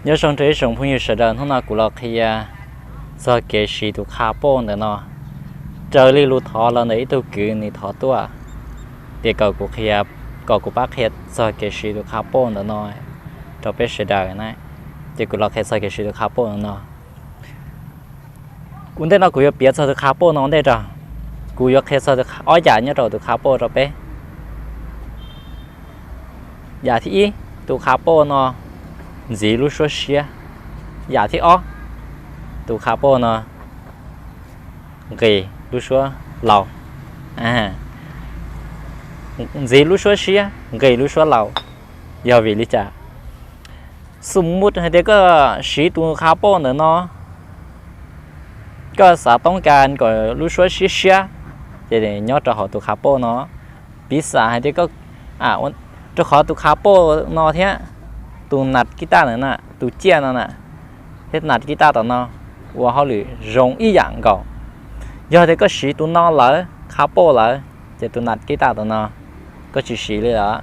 Nyob zoo rau ib tsoom phooj ywg sawv daws, hnub no kuv los qhia txog kev siv tus qha poj ntawm no raws li lus thov los ntawm ib tug kwv nws thov tuaj tias kom kuv qhia, kom kuv pab qhia txog kev siv tus qha poj ntawm no rau peb sawv daws na. Ces kuv los qhia txog kev siv tus qha poj ntawm no. Ua ntej no kuv yuav piav txog tus qha poj no ua ntej rau. Kuv yuav qhia txog ob yam nyob rau tus qha poj rau peb. Yam thib ib, tus qha poj no ntxiv lub suab siab. Yam thib ob, tus qha poj no nqis lub suab laus. Ntxiv lub suab siab, nqis lub suab laus. Yog vim li cas? Xum mut hais tias koj siv tus qha poj ntawm no, koj xav toob kas kom lub suab siab siab, ces nyob rau hauv tus qha poj no. Piv xam hais tias, rau qhov tus qha poj no thiab tus nas kib taj ntawm na, tus ciaj no na, thiab nas kib taj tom no ua hauj lwm zoo ib yam nkaus. Yog tias koj siv tus no lawm, qha poj lawm, ces tus nas kib taj tom no koj tsis siv li lawm.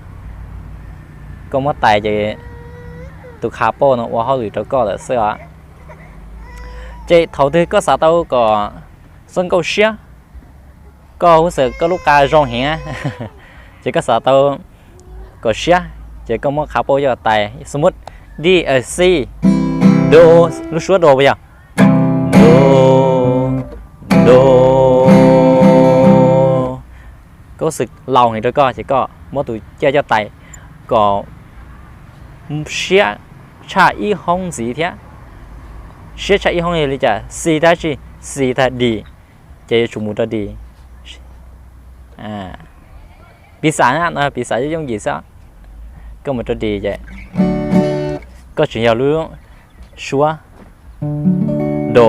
Koj muab tais ces tus qha poj no ua hauj lwm rau koj lawm xwb os. Ces thaum twg koj xav tau kom txoj nkauj siab, koj huj xwm koj lub qa zoo heev, ces koj xav tau kom siab, ces koj muab qha poj coj tais, xum mut D, C, do, lub suab do puas yog? Do, do. Koj huj xwm laus heev rau koj ces koj muab tus ciaj coj tais kom siab tshaj ib hoob ntxiv thiab. Siab tshaj ib hoob yog li cas? C tag tsi, C tag D, ces yuav tsum mus rau D. Piv xam no, piv xam yooj yim xwb. Koj mus rau D ces koj tseem yog lub suab do,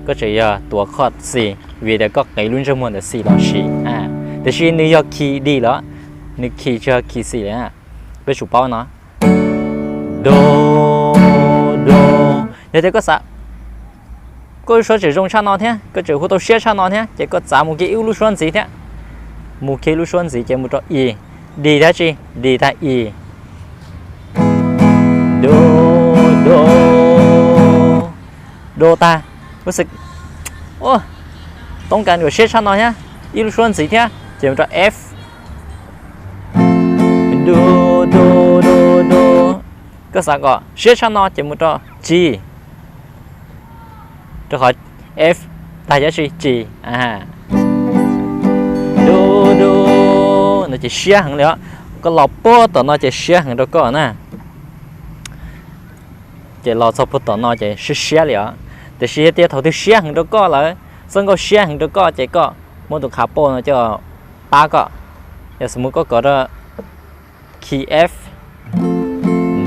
koj tseem yog tuav chord C, vim tias koj qev lub ntsej muag ntawm C los siv. Tiam sis nws yog key D lawm, nws key tsis yog key C lawm. Peb tsum paub no. Do, do. Yog tias koj xav koj lub suab tseem zoo tshaj no thiab, koj tseem hu tau siab tshaj no thiab, ces koj txav mus kiag ib lub suab ntxiv thiab. Mus kiag lub suab ntxiv ces mus rau E, D tag tsi, D tag E. Do, do, do tag, huj xwm toob kas kom siab tshaj no thiab, ib lub suab ntxiv thiab ces mus rau F. Do, do, do, do. Koj xav kom siab tshaj no ces mus rau G, rau qhov F tag yog tsi, G. Do, do, no ces siab heev li os. Koj los puag tom no ces siab heev rau koj na. Ces los txog puag tom no ces siab siab li os. Tiam sis yog tias thaum twg siab heev rau koj lawm, txoj nkauj siab heev rau koj ces koj muab tus qha poj no coj pab koj. Yog xum mut koj kov rau key F,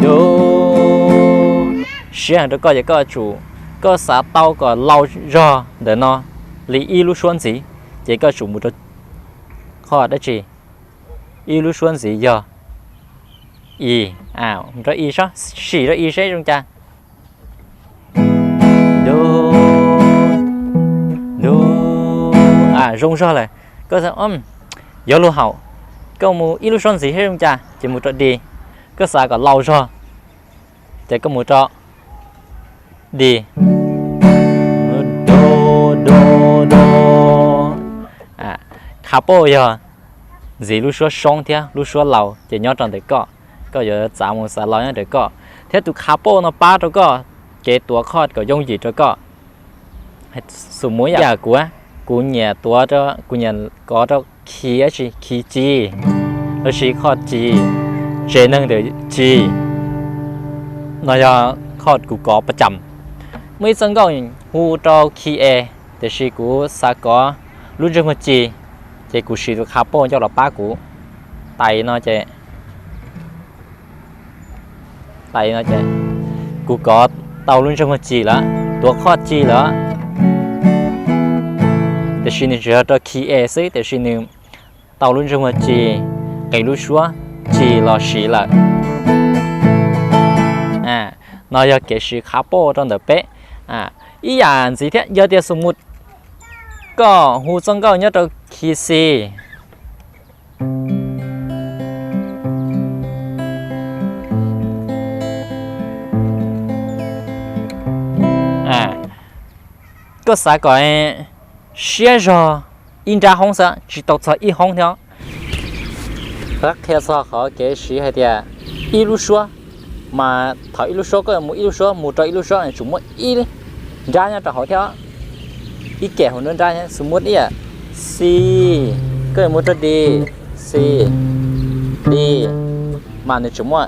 do, siab heev rau koj ces koj tsum, koj xav tau kom laus zog ntawm no li ib lub suab ntxiv, ces koj tsum mus rau chord dab tsi, ib lub suab ntxiv yog E, mus rau E, sim rau E seb zoo cas. Do, do, zoo zog lawm. Koj xav yuav luag haum, koj mus ib lub suab ntxiv seb zoo cas ces mus rau D. Koj xav kom laus zog ces koj mus rau D. Do, do, do. Qha poj yog ntxiv lub suab soob thiab lub suab laus ces nyob rau ntawm koj, koj yuav txav mus txav los nyob ntawm koj. Thiab tus qha poj no pab rau koj kev tuav chord kom yooj yim rau koj. Xum mut ib yam kuv, kuv nyiam tuav, kuv nyiam kov rau key dab tsi, key G, lossis chord G, tsev neeg ntawm G. No yog chord kuv kov pas cam. Muaj ib txoj nkauj hu rau key A, tiam sis kuv xav kov lub ntsej muag G, ces kuv siv tus qha poj coj los pab kuv. Tais no ces, tais no ces kuv kov tau lub ntsej muag G lawm, tuav chord G lawm. Tiam sis nws tsis yog rau key A xwb, tiam sis nws tau lub ntsej muag G, qev lub suab G los siv lawm. No yog kev siv qha poj rau ntawm peb. Ib yam ntxiv thiab, yog tias xum mut koj hu txoj nkauj nyob rau key C, koj xav kom siab zog ib nrab hoob xwb, tsis tau txog ib hoob thiab. Qhia txog qhov kev siv hais tias ib lub suab, mas thaum ib lub suab koj yuav mus ib lub suab mus rau ib lub suab nws tsuas muaj ib nrab nyob rau hauv thiab, ib kem hauv nruab nrab xwb, muaj ib yam C, koj yuav mus rau D, C, D, mas nws tsuas muaj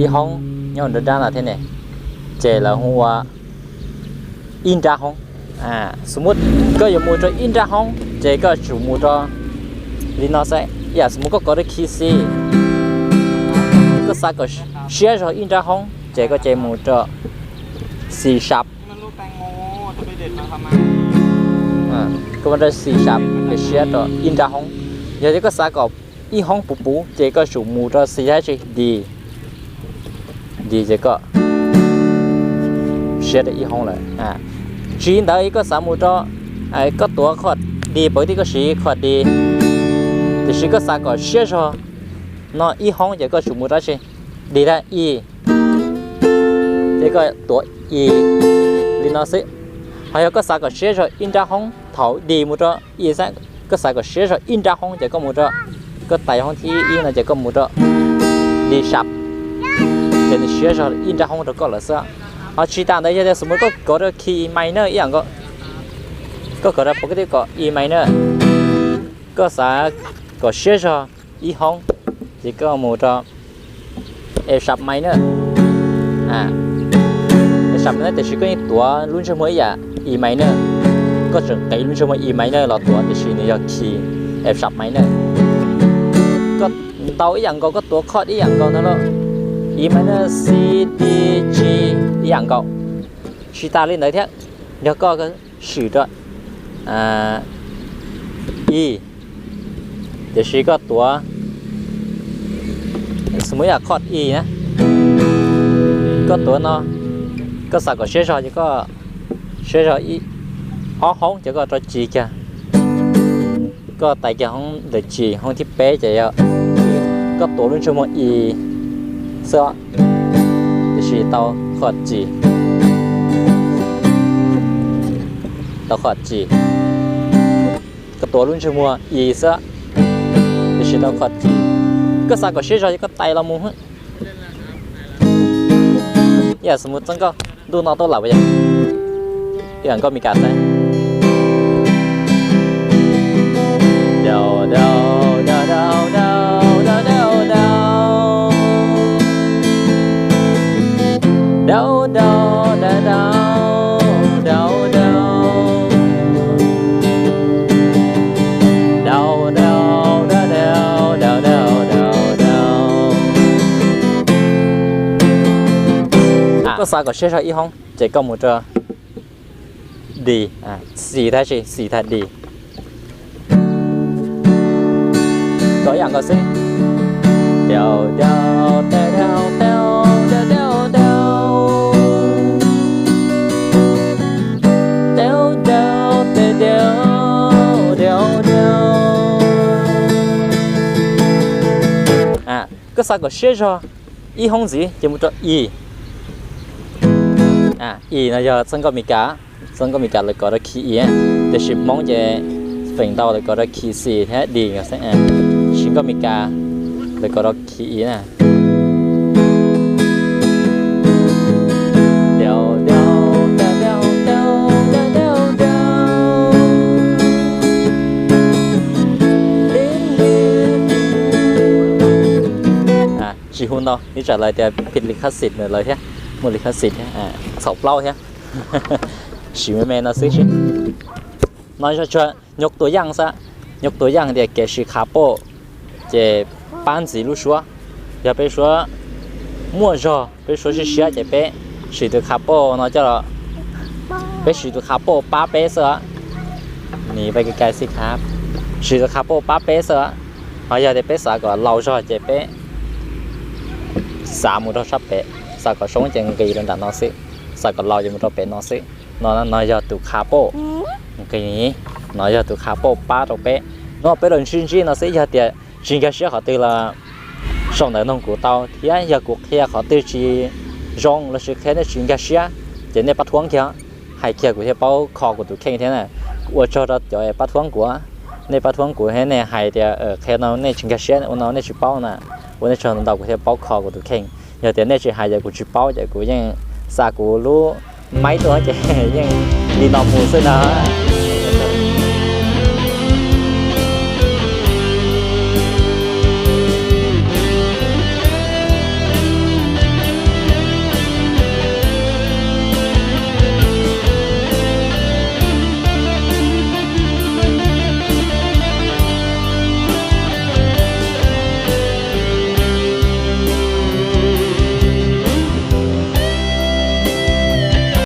ib hoob nyob nruab nrab no thiab ne, ces lawv hu ua ib nrab hoob. Xws li koj yuav mus rau ib nrab hoob ces koj tsum mus rau li no xwb. Yam xws li koj kov rau key C, koj xav kom siab zog ib nrab hoob ces koj ces mus rau C sharp. Koj mus rau C sharp ces siab rau ib nrab hoob. Yog tias koj xav kom ib hoob puv puv ces koj tsum mus rau C hab C, D, D ces koj siab rau ib hoob lawm. Tsis tas li koj xav mus rau, koj tuav chord D, pab tij koj siv chord D, tiam sis koj xav kom siab zog no ib hoob ces koj tsum mus rau C, D hab E, ces koj tuav E li no xwb. Ho yog koj xav kom siab zog ib nrab hoob thaum D mus rau E xwb, koj xav kom siab zog ib nrab hoob ces koj mus rau, koj tais hoob thib ib no ces koj mus rau D sharp, ces nws siab zog ib nrab hoob rau koj lawm xwb. Ho tsis tas ntawd yog tias xws li koj kov rau key minor ib yam nkaus, koj kov rau pab tij koj E minor, koj xav kom siab zog ib hoob ces koj mus rau F sharp minor, F sharp minor tiam sis koj yeej tuav lub ntsej muag ib yam E minor, koj tseem qiv lub ntsej muag E minor los tuav tiam sis nws yog key F sharp minor. Koj ntaus ib yam nkaus, koj tuav chord ib yam nkaus ntag lauj, E minor, C, D, G ib yam nkaus. Tsis tas li ntawd thiab, yog koj swm rau E, tiam sis koj tuav, xws li yam chord E na, koj tuav no, koj xav kom siab zog ces koj siab zog ob hoob ces koj rau G kiag, koj tais kiag hoob ntawm G, hoob thib peb ces yog koj tuav lub ntsej muag E xwb, tiam sis tau chord G, tau chord G. Koj tuav lub ntsej muag E xwb, tiam sis tau chord G. Koj xav kom siab zog ces koj tais los mus. Ib yam xws li txoj nkauj ntuj no tuaj lawm yog ib yam nkauj Mes Kas xwb. Koj xav kom siab zog ib hoob ces koj mus rau D, C thab C, C thab D. Koj ib yam nkaus xwb. Koj xav kom siab zog ib hoob ntxiv ces mus rau E. E no yog txoj nkauj Mes Kas, txoj nkauj Mes Kas lawv kov rau key E, tiam sis Hmoob ces feem ntau lawv kov rau key C thiab D. Tiam sis nkauj Mes Kas lawv kov rau key E na. Tsis hu ntau, ib tsam lawv tias phim li khab xim lawv thiab, muaj li khab xim thiab, txhaum plaub thiab. Siv me me no xwb tsis. No yog tsuas nyuj tus yaj xwb, nyuj tus yaj tias kev siv kha poj ces pab ntxiv lub suab. Yog peb suab muaj zog, peb suab siab siab ces peb siv tus kha poj no coj los, peb siv tus kha poj pab peb xwb. Nim peb kai xib khab, siv tus kha poj pab peb xwb. Ho yog tias peb xav kom laus zog ces peb xav mus rau sab pem, xav kom soob ces nqis rau nram no xwb, xav kom laus ces mus rau pem no xwb. No, no yog tus kha poj nqis, no yog tus kha poj pab rau peb. No peb los ntsib ntsib no xwb, yog tias tsis nkag siab qhov twg los sau ntawv nug kuv tau thiab, yog kuv qhia qhov twg tsis zoo los sis qhia nej tsis nkag siab ces nej pab thuam kiag. hais kiag kuv thiaj paub kho kuv tus kheej thiab na. Ua tsaug rau cov pab thuam kuv, nej pab thuam kuv thiab nej hais tias qhia no nej tsis nkag siab, ua no nej tsis paub na, ua nej tsaug ntau, kuv thiaj paub kho kuv tus kheej. Yog tias nej tsis hais ces kuv tsis paub, ces kuv yeej xa kuv lub maib tuaj ces yeej li no mus xwb na.